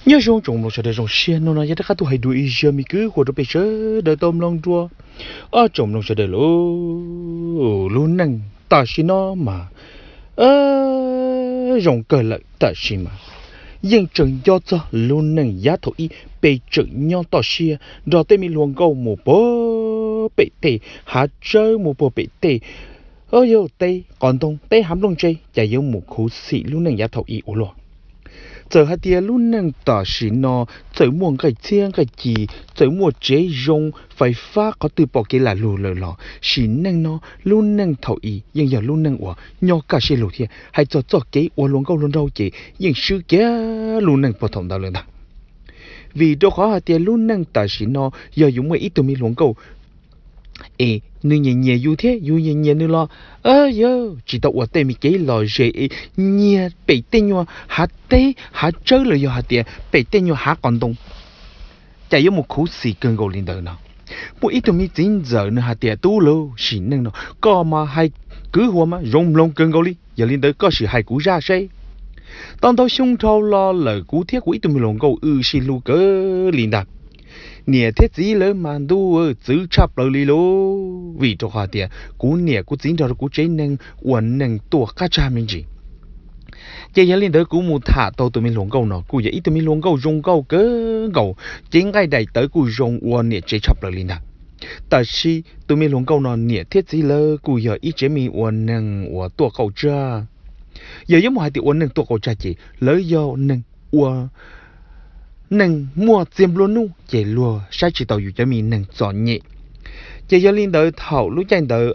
Nyob zoo tsoom mloog sawv daws, zoo siab hnub no yog rov qab tuaj hais dua ib zaj me kwv huam rau peb sawv daws tau mloog dua. Ob tsoom mloog sawv daws lauj, lub neej tam sim no mas zoo kawg lawm, tam sim mas yeej tseem nco txog lub neej yav thaum ub peb tseem nyob toj siab nrog tej me hluas nkauj mus puag pem tej hav tsawb, mus puag pem tej, yog teb qos ntoo, teb hav nplooj ntse, cas yuav mus khuv xim lub neej yav thaum ub ua luaj. Txawm hais tias lub neej tam sim no txawm muaj nqaij txhiab nqaij ci, txawm muaj tsev zoo, fais fab, qhov twg pom kev lam lug lawm los sim neej no, lub neej thaum ub yeej yog lub neej uas nyob kaj siab lug thiab. Hais txog txoj kev ua hluas nkauj hluas nraug ces yeej swb kiag lub neej puag thaum ntawd lawm ntag. Vim rau qhov hais tias lub neej tam sim no yog yus muaj ib tug me hluas nkauj es nws nyiam nyiam yus thiab yus nyiam nyiam nws los, yog tsis tau ua tej me kev lom zem es nyiag pem tej nyuag hav teb hav tsawb los yog hais tias pem tej nyuag hav qos ntoo, cas yuav mus khuv xim kawg nkaus li ntawd no. Muaj ib tug me txiv ntxawm nws hais tias, tub lauj, sim neej no koj mas hais kwv huam mas zoo mloog kawg nkaus li, yog li ntawd koj sim hais kuv zaj seb. Tau ntau xyoo dhau los lawm kuv thiab kuv ib tug me hluas nkauj wb sib hlub kawg li ntag. Niam thiab txiv lawv mas ntuj txwv tshaj plaws li lauj, vim rau qhov tias kuv niam kuv txiv nrog rau kuv tsev neeg ua neeg tuaj qab tshaj me ntsis. Ces yog li ntawd kuv mus tham tau tus me hluas nkauj no, kuj yog ib tug me hluas nkauj zoo nkauj kawg nkaus, cev nqaij daim tawv kuj zoo ua niam tsev tshaj plaws li ntag. Tab sis tus me hluas nkauj no niam thiab txiv lawv kuj yog ib tsev me ua neeg uas tuaj qaum tsag. Yog yuav mus hais tias ua neeg tuaj qaum tsag ces lawv yog neeg ua neeg muaj txiag nplua nuj ces luag saib tsis taus yus cov me neeg txom nyem. Ces yog li ntawd thaum lub caij ntawd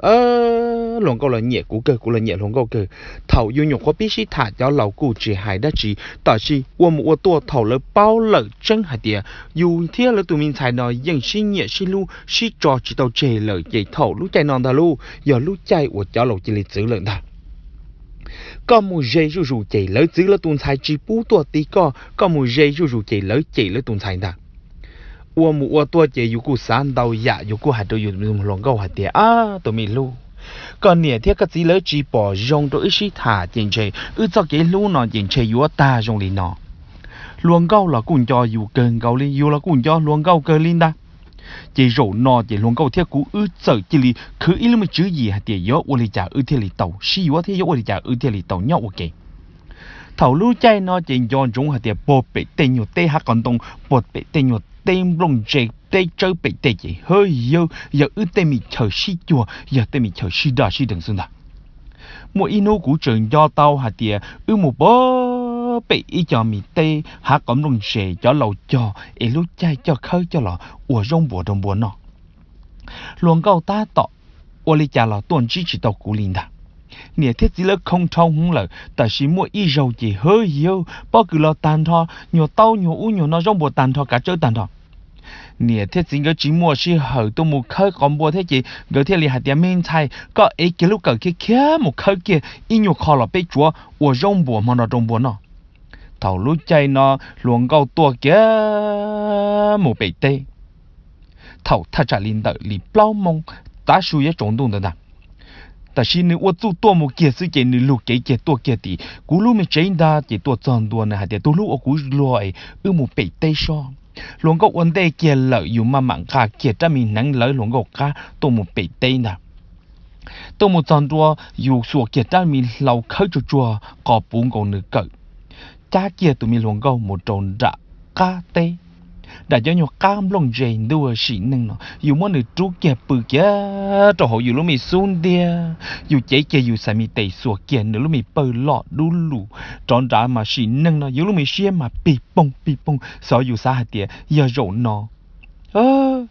hluas nkauj los nyiam kuv kawg, kuv los nyiam hluas nkauj kawg. Thaum yus nyuam qhuav pib sib tham cov laus kuj tsis hais dab tsi, tab sis ua mus ua tuaj thaum lawv paub lawm tseeb hais tias yus thiab lawv tus me ntxhais no yeej sib nyiam sib hlub sib tso tsis tau tseg lawm ces thaum lub caij no ntag lauj yog lub caij uas cov laus cia li txwv lawm ntag. Koj mus ze zuj zus ces lawv txwv lawv tus ntxhais tsis pub tuaj ti koj, koj mus ze zuj zus ces lawv cem lawv tus ntxhais ntag. Ua mus ua tuaj ces yus kuj xav ntau yam, yus kuj hais rau yus hluas nkauj hais tias, ab tus me hlub, koj niam thiab koj txiv lawv tsis pom zoo rau wb sib tham ces ntshe wb txoj kev hlub no ces ntshe yuav tag zoo li no. Hluas nkauj los kuj nco yus kawg nkaus li, yus los kuj nco hluas nkauj kawg li ntag. Ces zaum no ces hluas nkauj thiab kuv wb txawm cia li khwv ib lub me tswv yim hais tias yuav ua li cas wb thiaj li tau sib yuav thiab yuav ua li cas wb thiaj li tau nyob ua ke. Thaum lub caij no ces nco ntsoov hais tias puag pem tej nyuag teb hav qos ntoo, puag pem tej nyuag teb nplooj ntse, teb tsawb pem tej ces hwj yawg yog wb tej me chaw sib cuag, yog tej me chaw sib daj sib deev xwb ntag. Muaj ib hnub kuv tseem nco tau hais tias wb mus puag pem ib co me teb hav qos nplooj ntse, cov laus cog es lub caij coj khawb coj los ua zaub npuas rau npua noj. Hluas nkauj tab tom ua li cas los tuaj ntsib tsis tau kuv li ntag. Niam thiab txiv lawv khoo dhau hwv lawm, tab sis muaj ib zaug ces hwj yawg pob kws los tag nrho, nyuag taub nyuag ub nyuag no zaub npuas tag nrho, kav tsawb tag nrho. Niam thiab txiv nkawd tsis muaj sij hawm tuaj mus khawb qos npua thiab ces nkawd thiaj li hais tias, me ntxhais, koj ev kiag lub kawm khiav khiav mus khawb kiag ib nyuag qho los peb tsuav ua zaub npuas hmo no rau npua noj. Thaum lub caij no hluas nkauj tuaj kiag mus pem teb. Thaum thaj tsam li ntawm li plaub moos tav su yuav tsaus ntuj ntawd ntag, tab sis nws ua txuj tuaj mus kiag xwb ces nws lug kev kiag tuaj kiag tim kuv lub me tsev ntag. Ces tuaj txog ntua nws hais tias, tus hlub, ua kuv luag es wb mus pem teb sob. Hluas nkauj ua ntej kiag lawm, yus maj mam nqa kiag rab me hneev lawv hluas nkauj qab tuaj mus pem teb ntag. Tuaj mus txog ntua, yus xuas kiag rab me hlau khawb tsuag tsuag qos puv nkaus nws kawm, cab kiag tus me hluas nkauj mus rau nram qab teb, nram cov nyuag qab nplooj ntse. Ntuj, sim neej no yus muab nws rub kiag pw kiag rau hauv yus lub me xub ntiag, yus cev kiag yus xais me tes xuas kiag nws lub me pawg loj dub lug rov nrad mas sim neej no yus lub me siab mas pig poog pig poog, xyov yus xav hais tias yog zaum no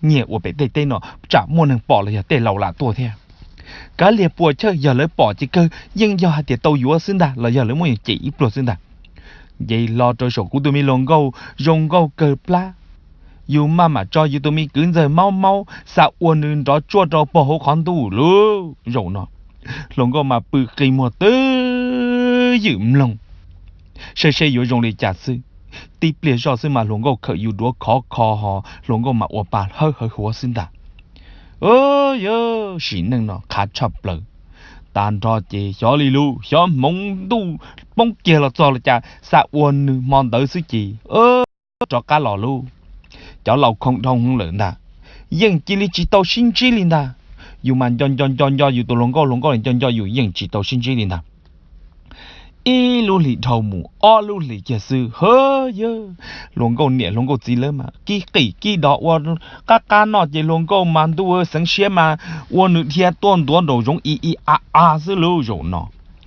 nyiag ua pem tej teb no tsam muaj neeg pom los yog tej laus lam tuaj thiab. Kav liag puas chawj, yog lawv pom ces kawg yeej yog hais tias tau yuav xwb ntag los yog lawv muab yus cem ib pluag xwb ntag. Nce hlo rau saum kuv tus me hluas nkauj zoo nkauj kawg plab, yus maj mam tso yus tus me kwv ntxawg maub maub xa ua nws nrov tsuaj rau puag hauv qhov ntuj lauj. Zaum no hluas nkauj mas pw qi muag twb ywm mloog, saib seb yuav zoo li cas xwb. Tib pliag zoj xwb mas hluas nkauj khawm yus duav khov kho ho hluas nkauj mas ua pa hawb hawv huav xwb ntag. Yog sim neej no qhav tshaj plaws. Tag nrho ces xyov li lus xyov hmoov ntuj poob kiag los txog li cas xa ua nws hmo ntawd xwb ces rov qab los lauj. Cov laus khoo dhau hwv lawm ntag, yeej cia li tsis tau sib ntsib li ntag. Yus mas nco nco nco nco yus tus hluas nkauj, hluas nkauj nco nco yus, yeej tsis tau sib ntsib li ntag. Ib lub hlis dhau mus ob lub hlis kiag xwb, ha, yawg, hluas nkauj niam hluas nkauj txiv lawv mas kib qim kib dov ua qab qab noj ces hluas nkauj mas ntuj xeev siab mas ua nws dhia tuaj ntuav nraum zoov i i a a xwb lauj. Zaum no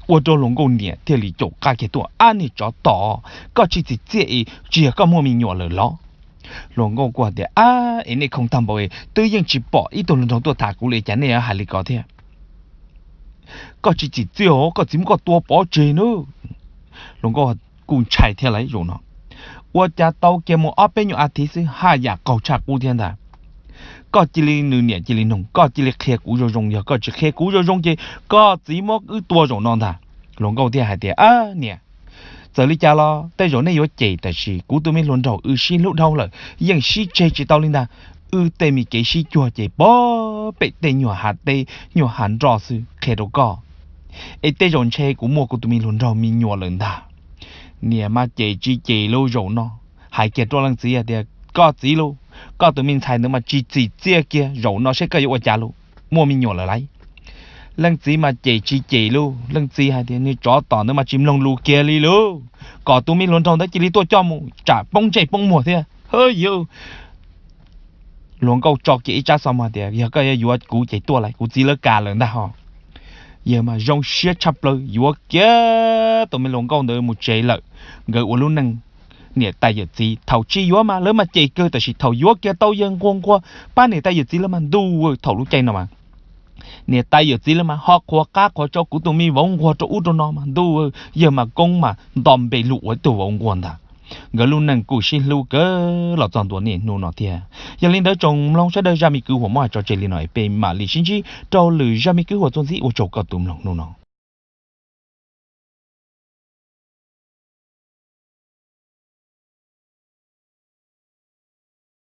ua rau hluas nkauj niam thiaj li caum qab kiag tuaj, ab niag tsov tom, koj tsis txim txiaj es tsis yog koj muaj me nyuam lawm los? Hluas nkauj kuj tias, ab es nej khoo tag npaum twb yeej tsis pom ib tug hluas nraug tuaj tham kuv li cas nej hais li ko thiab? Koj tsis txim txiaj os, koj txiv muab koj tua pov tseg nawb. Hluas nkauj kuj ntshai thiab lawm zaum no. Ua cas tau kiag mus ob peb nyuag a thiv xwb haj yam qaug tshaj qub thiab ntag. Koj cia li, nws niam cia li nug, koj cia li qhia kuv zoo zoo, yog koj tsis qhia kuv zoo zoo ces koj txiv muab wb tua zaum no ntag. Hluas nkauj thiaj hais tias, ab niam, txawm li cas los tej zaum nej yuav cem tab sis kuv tus me hluas nraug wb sib hlub dhau lawm yeej sib tseg tsis tau li ntag. Wb tej me kev sib cuag ces pov pem tej nyuag hav teb nyuag hav nroj xwb qhia rau koj. Es tej zaum ntshe kuv muaj kuv tus me hluas nraug me nyuam lawm ntag. Niam mas cem tsis cem lauj zaum no, hais kiag rau leej txiv hais tias, koj txiv lauj, koj tus me ntxhais ntawd mas tsis txim txiaj kiag, zaum no seb koj yuav ua cas lauj, muaj me nyuam lawm lauj. Leej txiv mas cem tsis cem lauj, leej txiv hais tias, niag tsov tom ntawd mas tsis mloog lus kiag li lauj, kom tus me hluas nraug ntawd cia li tuaj coj mus tsam poob ntsej poob muag thiab. Ha, yawg, hluas nkauj tso kiag ib tsab xov mas tias, yog koj yuav yuav kuv ces tuaj lauj, kuv txiv lawv kam lawm ntag ho. Yawg mas zoo siab tshaj plaws yuav kiag tus me hluas nkauj ntawd mus tsev lawm. Nkawd ua lub neej niam tais yawm txiv, thaum tsis yuav mas lawv mas cem kawg tab sis thaum yuav kiag tau yawg nquag nquag pab niam tais yawm txiv lawv mas ntuj, thaum lub caij no mas niam tais yawm txiv lawv mas ho qhuas qab qhuas tsau kuv tus me vauv nquag rau ub rau no mas ntuj, yawg mas koob mas nto npe lug ua ib tug vauv nquag ntag. Nkawd lub neej kuj sib hlub kawg los txog ntua niaj hnub no thiab. Yog li ntawd tsoom mloog sawv daws, zaj me kwv huam muab hais tso tseg li no, peb mam li sib ntsib rau lwm zaj me kwv huam txuas ntxiv, ua tsaug koj tus mloog hnub no.